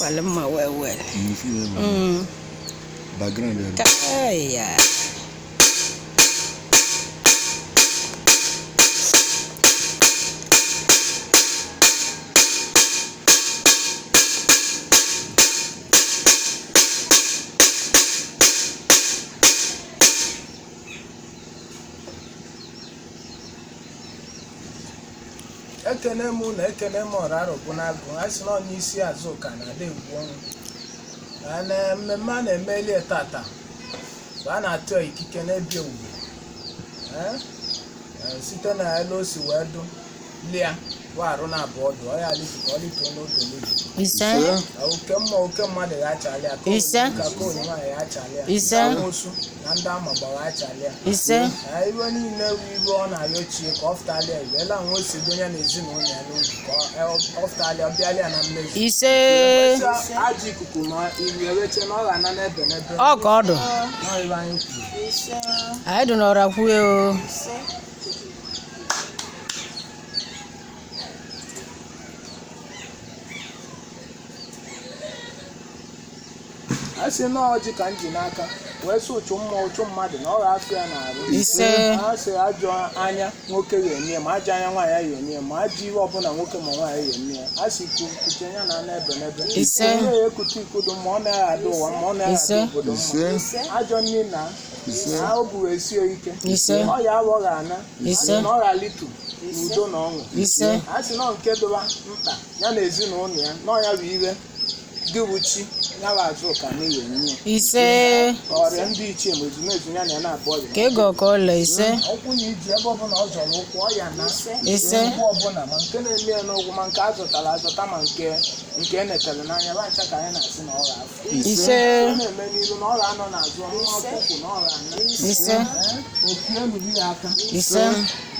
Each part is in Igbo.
Dịkwala mma well well. Background ya. Kaya. Ekene m na ekene m ọra arụbụ n'agụ a sị na onye isi azụka na-ada egwu ọnwụ na mmemme a na-eme elie tata bụ a na-atụ ikike n'ebi owuwe. Ee, ee, site na elu o si wee dụ lia bụ arụ na abụọ dụ ọ ya litu ka ọ lituo n'oge n'izu. Ise. Oke mma oke mmadụ ya achalị ya ka Ise. ka onye nwaanyị ya achalị ya Ise. amoosu na ndị ama gbara achalị ya. Ise. Ee, iwe niile bụ iwe ọ na-arịọ chie ka ọ fụtalịa iwe ele ahụ o si donye na ezinụlọ ya n'obi ka ọ fụtalịa ọ bịalịa na mmezu. Ise. Wecha ajọ ikuku ma iru eweche na ọ ga-ana n'ebe n'ebe. Ọ ka ọ dụ. Nọ iwe anyị kwuru. Anyị dụ n'ọra kwue o. A sị na ọjị ka m ji n'aka wee sị ụchụ mmụọ ụchụ mmadụ na ọ ga-afụ ya n'arụ. Ise. A sị ajọ anya nwoke ga-enye ma ajọ anya nwaanyị ya ga-enye ma ajọ iwe ọbụla nwoke ma nwaanyị ga-enye ya a sị kuche ya na n'ebe n'ebe. Ise. Onye ya ekute ikudo ma ọ naghị adị ụwa ma ọ naghị Ise. adị obodo mma. Ise. Ajọ nne na Ise. na o buru esie ike. Ise. Ọ ya aghọghị ana. Ise. Na ọ ghalitu n'udo na ọṅụ. Ise. A sị na nke dọba mkpa ya na ezinụlọ ya na ọ ya bụ iwe gị bụ chi ya bụ azụ ka na enye ya. Ise. Ọrịa ndị ichie ma ezumezu ya na ya na-abụ ọrịa. Ka ego ka ọla ise. Ụkwụ na iji ebe ọbụla ọ zọrọ ụkwụ ọ ya na Ise. ụkwụ ọbụla ma nke na-eme ya n'ụgwụ ma nke a zụtara azụta ma nke nke e netere n'anya ba ncha ka anyị na-asị na ọ ga-afụ. Ise. Ọ na-eme n'iru na ọ ga-anọ n'azụ ọmụma ọkpụkpụ na ọ ga-ana. Ise. Opi enuru ya aka. Ise.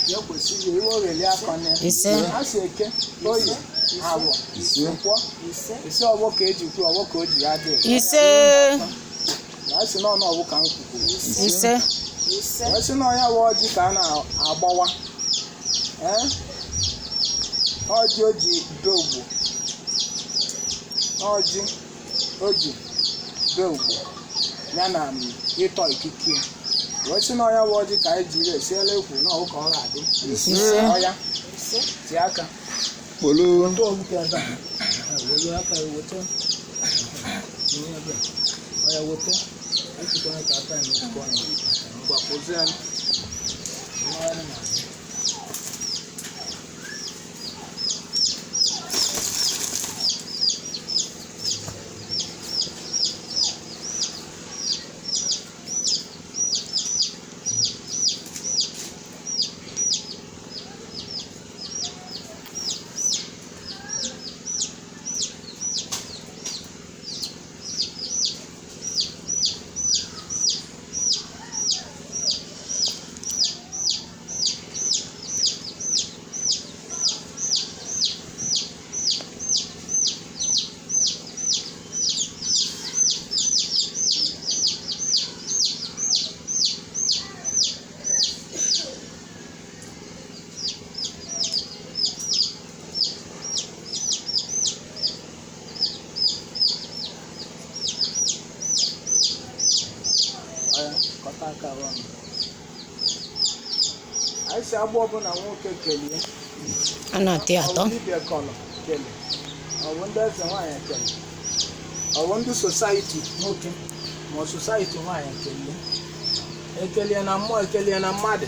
Ya kwesịrị iwe ogheli akọ na ya. Ise. A sị eke oyi awọ Ise. nkwọ ise ọgbọ ka eji kwuo ọgbọ ka o ji ya dị. Ise. Na a sị na ọnụ ọgbụ ka m kwukwuru. Ise. Wee sị na ọnya bụ ọjị ka a na-agbawa. Ee? Ọjị o ji bee ugbo. Ọjị o ji bee ugbo ya na m ịtọ ikike. Wee sị na ọnya bụ ọjị ka anyị jiri esiela ekwu na ọwụ ka ọ ga-adị. Ise. Ọya tie aka. Kpolo. Weta okwute ebe a. Welu aka ya weta. Tinye ebe a. Ọya weta. Ekwukwana ka aka ya na-ekwu ọnụ. Ngwa kwụzie ya. Mmagharị na azụ. Ọya, kọta aka abụọ. Anyị si agbụ ọbụla nwoke kelie. A na-atị Ọ atọ. bụ dibịa kọlọ kele. Ọ bụ ndị eze nwaanyị kele. Ọ bụ ndị sosaiti nwoke ma ọ sosaiti nwaanyị kelie. Ekelie na mmụọ ekelie na mmadụ.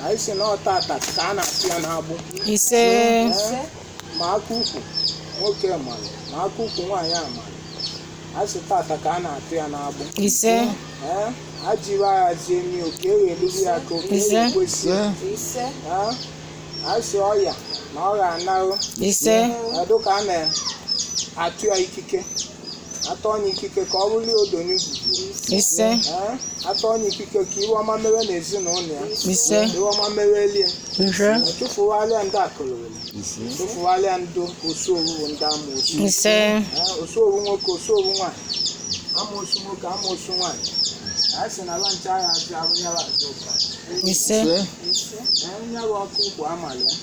Anyị si na ọ tata ka a na-atụ ya n'agbụ. Ise. Ee, ma aka ukwu nwoke malụ ma aka ukwu nwaanyị amalụ. A sị tata ka a na-atụ ya n'agbụ. Ise. Ee, ajiri agha zie mi oke eweluru ya ka oke Ise. ekwesị. Ise. Ee, a sị ọya na ọ ga-anarụ. Ise. Edu ka a na-atụ ya ikike atọ onye ikike ka ọ bụrụ odonye guzo. Ise. Ee, atọ onye ikike ka iwe ọma mewe n'ezinụlọ ya. Ise. Iwe ọma mewe elie. Ise. Tụfuwalịa ndị akụrụwele. Ise. Tụfuwalịa ndị osu owu ndị amoosu. Ise. Ee, osu owu nwoke osu owu nwaanyị amoosu nwoke amoosu nwaanyị a sị na lancha agha azụ arụ nyara azụ ụka. Ise. Ise. Ee, nyara ọkụ ukwu amalị ya.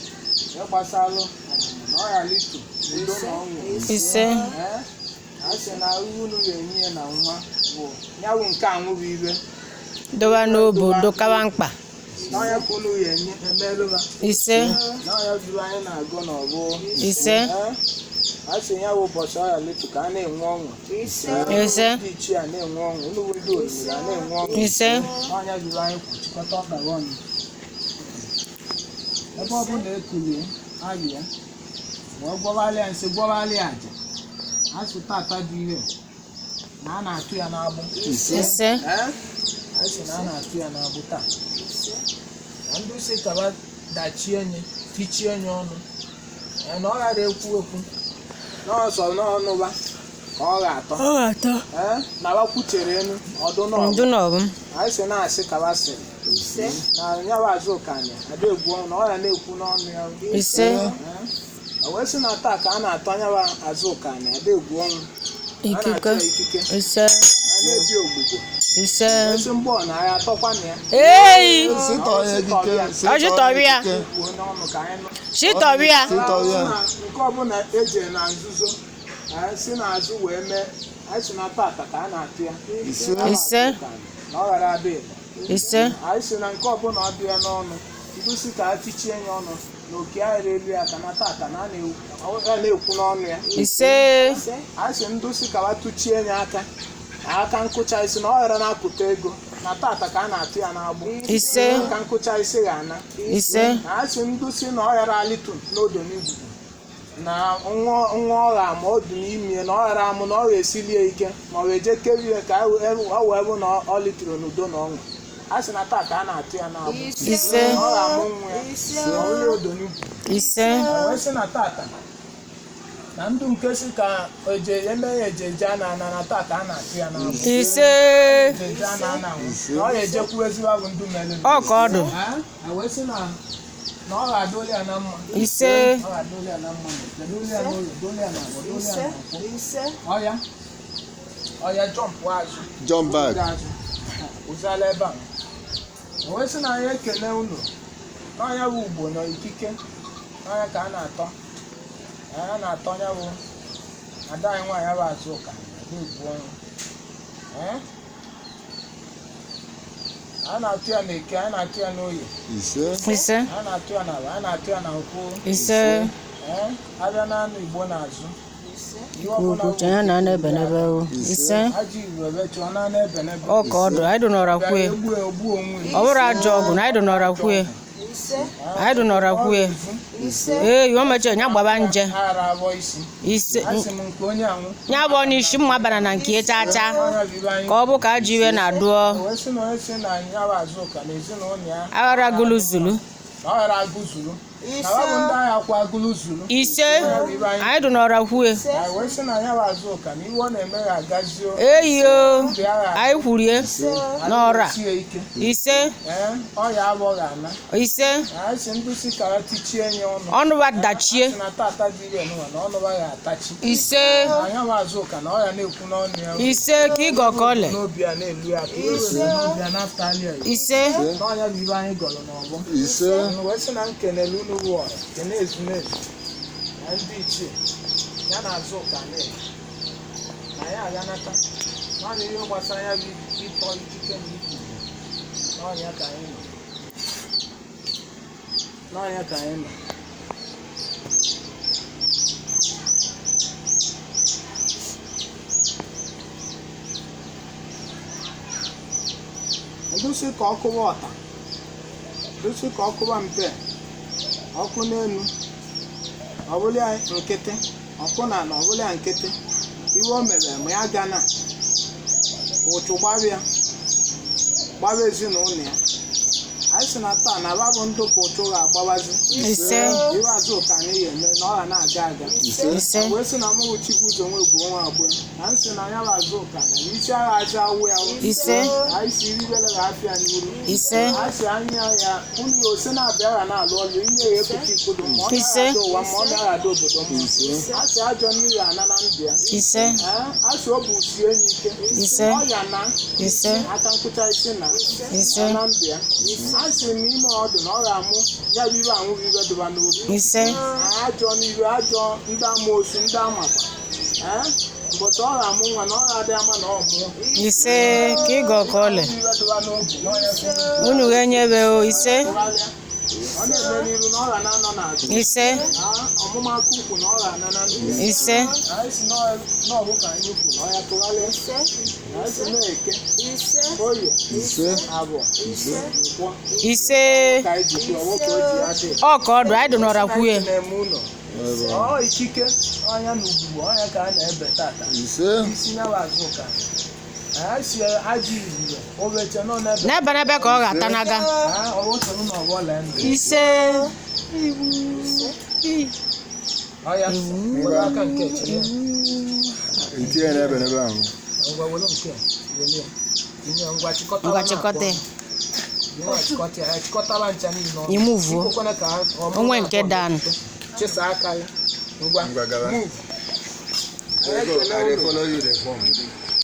Ihe gbasalụ ọmụmụ na ọ ghara itu udo na ọṅụ. Ise. Ee, a sị na ihe unu ga-enye ya na nwa bụ ya bụ nke anwụ bụ ibe. Dowa n'obu dokawa mkpa. N'ọnya ka unu ga-enye emelụba. Ise. N'ọnya juru anyị na-agụ n'ọbụ. Ise. Ee, a sị ya bụ ụbọchị ọ ghara itu ka a na-enwe ọṅụ. Ise. Ndị ichie a na-enwe ọṅụ, unu bụ ndị osimiri a na-enwe ọṅụ. Ise. N'ọnya juru anyị kwuchikọta ọkpa gị ọnụ. Ebe ọ bụla ekulie ayị ya wee gwọghalịa nsị, gwọghalịa aja, a sị tata dị ire na a na-atụ ya n'agbụ. Ise. Ee, a sị na a na-atụ ya n'agbụ taa. Na ndị si kaba dachie nye tichie nye ọnụ. Ee, na ọ ghara ekwu ekwu n'ọsọ n'ọnụba ka ọ ga-atọ. Ọ ga-atọ. Ee, na bakwuchere enu ọdụ n'ọgụ. Ndụ n'ọbụ. Anyị sị na-asị kaba sịrị na ya bụ azụ ụkanya ada egwu ọnụ na ọ ya na-ekwu n'ọnụ ya. Ise. Ee, o wee sị na taa ka a na-atọ anya bụ azụ ụkanya ada egwu ọnụ. A Ikike. na-atọ ya ikike. Ise. A na-ebi ogbugbo. Ise. Esi mgbọ na agha atọkwa na ya. Ei. Si tọọ ya ekike. Si Ọjị tọrọ ya. ekike. Kwuo n'ọnụ ka anyị nụ. Chitọrịa. Si tọrọ ya. Nke ọbụla eje na nzuzo, anyị si n'azụ wee mee, anyị si na tata ka a na-atụ ya. Ise. Ise. Na ọ ghara abịa ịba. Ise. Anyị si na nke ọbụla ọ bịa n'ọnụ ndusi ka a tichie ya ọnụ na oke ahịrị elu ya ka na tata na a na-ekwu n'ọnụ ya. Ise. Anyị si ndusi ka wa tụchie ya aka na aka nkụcha isi na ọ ghara na-apụta ego na tata ka a na-atụ ya n'agbụ. Ise. Aka nkụcha isi ga-ana. Ise. Na asị ndusi na ọ ghara alịtụ n'odo n'igwu na nwa nwa ọ ga-ama ọdụ n'ime na ọ ghara amụ na ọ ga-esilie ike ma ọ ga-eje kerie ka ọ wee bụ na ọ litụrụ n'udo na ọṅụ. A sị na taa ka a na-atụ ya n'agbụ. Ise. Na ọ ga-amụ nwa ya na onye odo n'ugwu. Ise. O wee sị na tata na ndụ nke si ka eje eme ya ejeje a na-ana na taa ka a na-atụ ya n'agbụ. Ise. Ejeje a na-ana anwụ na ọ ga-ejekwu ezigbo abụ ndụ mere. Ọ ka ọ dụ. A wee sị na na ọ ga-adụli ya na mma. Ise. Ọ ga-adụli ya na mma, doli ya n'ụlọ, doli ya n'agwa, doli ya n'ụkwụ. Ọya ọya jọmpụ azụ. Jump back. Azụ ụzala ebe a. O wee sị na anyị ekele unu n'ọnya bụ ugbo na ikike n'ọnya ka a na-atọ. A na-atọ ya bụ ada anyị nwaanyị bụ Azụka na-ebu ọnụ. Ee? A na-atụ ya n'eke, a na-atụ ya n'oye, Ise. Ise. a na-atụ ya n'ala, a na-atụ ya na nkwụ. Ise. Ee, abịa n'anụ Igbo n'azụ. Ihe ọbụla Ukwu ya na ana ebe n'ebe o. Ise. Ajọ Igbo ebe chụọ na ana ebe n'ebe. Ọ ka ọ dụ. Anyị dụ n'ọra Bịara kwue. egbu egbu onwe. Ọ bụrụ ajọ ọgwụ na anyị dụ n'ọra kwue. Anyị dụ n'ọra kwue. Ee, o mechie nya gbaba nje. Aghara abụọ isi. Ise. Asị m nke onye anwụ. Nya bụ n'isi mma bara na nke chaa chaa. Ọnya bụ ibe anyị. Ka ọ bụ ka ajọ iwe na-adụọ. O wee sị na onye sị na ya bụ Azụka na ezinụlọ ya Aghara gụlụ zulu. na ọ ghara agụ zuru. Na ọ bụ ndị agha kwa agụlụ zuru. Ise. Anyị dụ n'ọra kwue. Anyị wee sị na ya bụ Azụka na iwe ọ na-eme ya agazie. Eyo. Ndị agha Anyị kwurie n'ọra. sie ike. Ise. Ee, ọya abụọ ga-ana. Ise. Anyị sị ndị si kara tichie ya ọnụ. Ọnụ wa dachie. Sị na tata dị ire n'ụwa na ọnụ wa ga-atachi. Ise. Anya bụ Azụka na ọya na-ekwu n'ọnụ ya. Ise ka ịgọ ka ọlẹ. N'obi a na-elu ya ka iwe n'obi a na-afta ya. Ise. N'ọnya bụ ibe anyị gọrọ n'ọgbọ. Ise. Unu wee sị na nkenele unu bụ ọra, kene ezumezu na ndị ichie ya na Azụka na na ya aghanata naanị ihe gbasara ya bụ ịtọ ikike na ikwu n'ọnya ka anyị nọ, n'ọnya ka anyị nọ. Ndusi ka ọkụwa ọta, ndusi ka ọkụwa mpe, ọkụ n'elu, ọbụla ya nkịtị, ọkụ na ala ọbụla ya nkịtị. Iwe o mere ma ya gana ụtụ gbara ya, gbara ezinụlọ ya. Anyị sị na taa na babụ ndụ ka ụtụ ga-agbawazi. Ise. Iwe Azụka anyị ga-eme na ọ ga na-aga aga. Ise. Wee sị na mụ bụ Chibuzo nwe bụ nwa agbụ na nsị na ya bụ Azụka na isi agha aja awụ ya awụ. Ise. Anyị si iribere ga-afịa n'iru. Ise. A sị anya ya unu ya ose na-abịa gha na-alụ ọlụ inye ya epụta ikodo ma ọ Ise. na-aghado ụwa ma ọ na-aghado obodo mma. A sị ajọ mmiri ana na ndụ ya. Ise. Ee, a sị ọ bụ sie ya ike. Ise. Ọya na Ise. aka nkụcha isi na Ise. na ndụ ya. A A sị m ime ọdụ na ọ ga-amụ ya bụ ibe anwụ bụ ibe dịba n'obi. Ise. Ajọ n'iru ajọ ndị amoosu ndị amakwa. Ee, mbọchị ọ ga-amụ nwa na ọ ga-adị ama na ọ mụọ. Ise ka ịgọ ka ọlị. Ibe dịba n'obi na onye fụ Unu ga-enyebe o. Ise. tụgharịa. Ọ na-eme n'iru na ọ ga na-anọ n'azụ. Ise. Ọmụma aka ukwu na ọ ga-ana na ndụ. Ise. Anyị si n'ọbụ ka anyị kwu na ọ ya tụgharịa. Anyị si na-eke. Oye. Ise. Abụọ. Nkwọ. Ise. Ka anyị ji kwuo, nwoke o ji ya dị. Ọ ka ọdụ anyị dị n'ọra kwue. Na-eme ụlọ. Ọ ikike ọnya na ugbu ọnya ka a na-ebe tata. Ise. Isi nyawa azụ ka. Anyị si ajọ izugbe obeche nọ n'ebe. N'ebe n'ebe ka ọ ga-atanaga. Ọwụsoro na ọbọla ndụ. Ise. Ọya, were aka nke chinye. Itinye n'ebe n'ebe ahụ. Ngwa were nke were tinye ngwa chịkọtara. Ngwa chịkọta ya. Ngwa chịkọta ya, chịkọtara ncha niile ọnụ. Imuvuo. Ikwekwana ka ọ mụ Onwe nke dan. Chịsa aka ya. Ngwa. Ngwa gawa. Move. I dey follow you dey form.